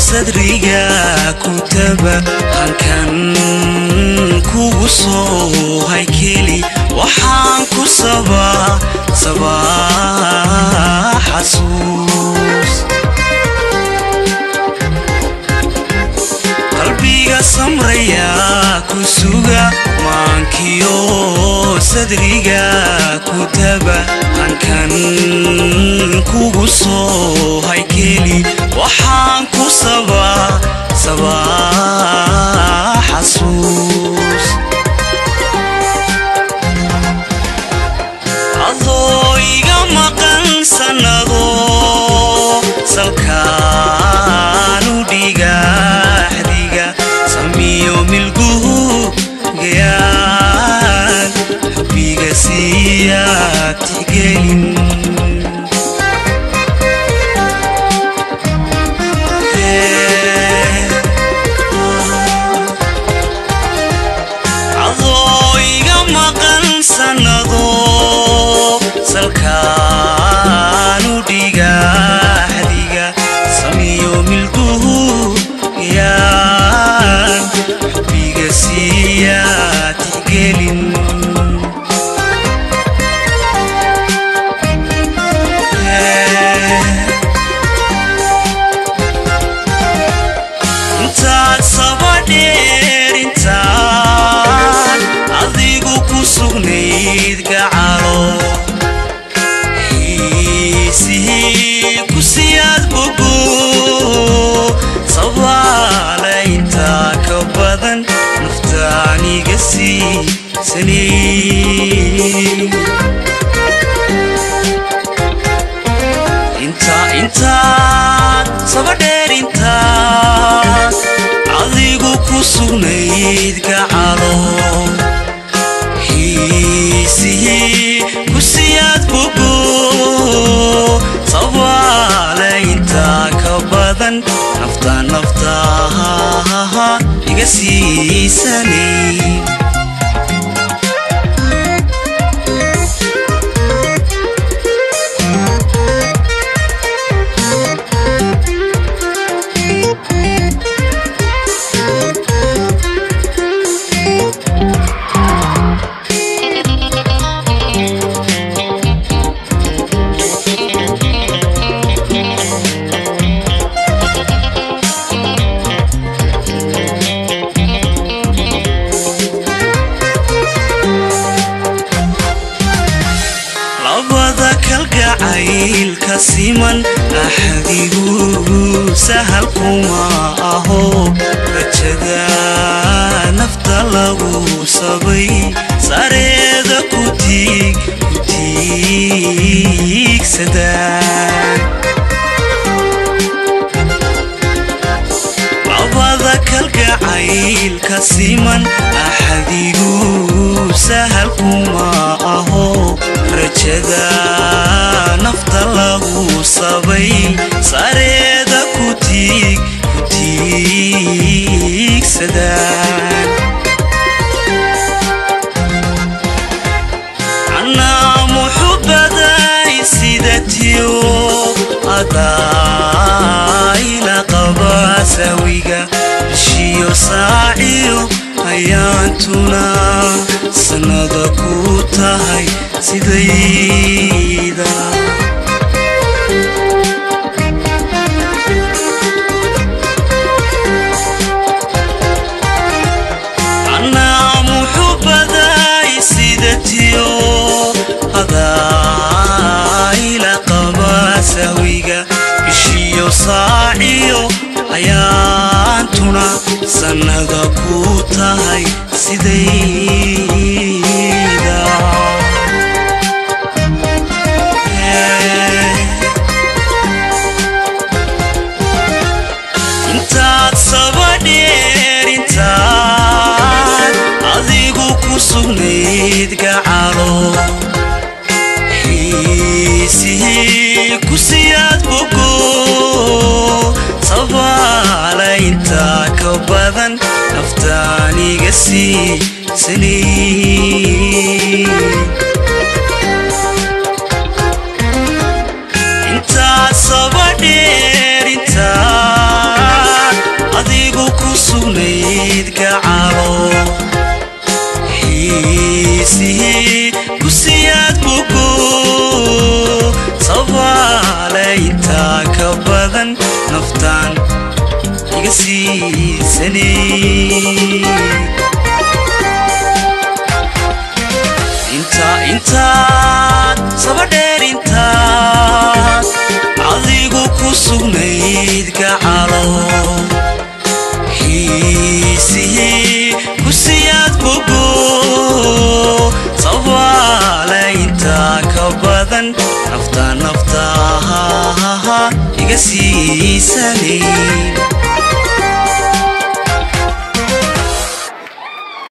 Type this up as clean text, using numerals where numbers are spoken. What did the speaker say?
Sadriga kutaba halkan kugu soo haykeli, waxaan ku sabaa sabaa xasuus. Qalbiga samraya ku suga, maankiyo sadriga kutaba halkan kugu soo haykeli, waxaan ku sabaa sabaa xasuus. Adoo iga maqan sannado, salkaanu dhigaxdiga samiyo milguhu gayaan, xubbiga siiya tixgelin. Adoo iga maqan sannado, salkaanu dhigaxdiga samiyo milguhu gayaan, xubbiga siiya tixgelin. Intaad sabadheer, intaad adigu ku sugnayd gacalo, xiisihii ku siyaad bogo, sabaala intaa ka badan naftaaniga siisanay. Intaad sabadheer, intaad adigu ku sugnayd gacalo, xiisihii ku siyaad bogo, sabaala intaa ka badan nafta naftaha iga siisanay. Labada kalgacaylka siman axdigu sahal kuma aho, rajada nafta lagu sabay sareeda ku tiigsadaan. Labada kalgacaylka siman axdigu sahal kuma aho, rajada nafta lagu sabay sareeda ku tiigsadaan. Anaa muxubaday sidatiyo adaa ila qaba sawiga, bishiyo saaciyo ayaantuna sannada ku tahay sidayda. Anaa muxubaday sidatiyo adaa ila qaba sawiga, bishiyo saaciyo ayaantuna sannada ku tahay sidayda. Intaad sabadheer, intaad adigu ku sugnayd gacalo, xiisihii ku siyaad bogo, sabaala intaa ka badan naftaaniga siisanay. Intaad sabadheer, intaad Naftaan iga siisanay. Inta intaad sabadheer, intaad adigu ku sugnayd gacalo, xiisihii ku siyaad bogo, sabaale intaa ka badan nafta naftaa iga siisanay.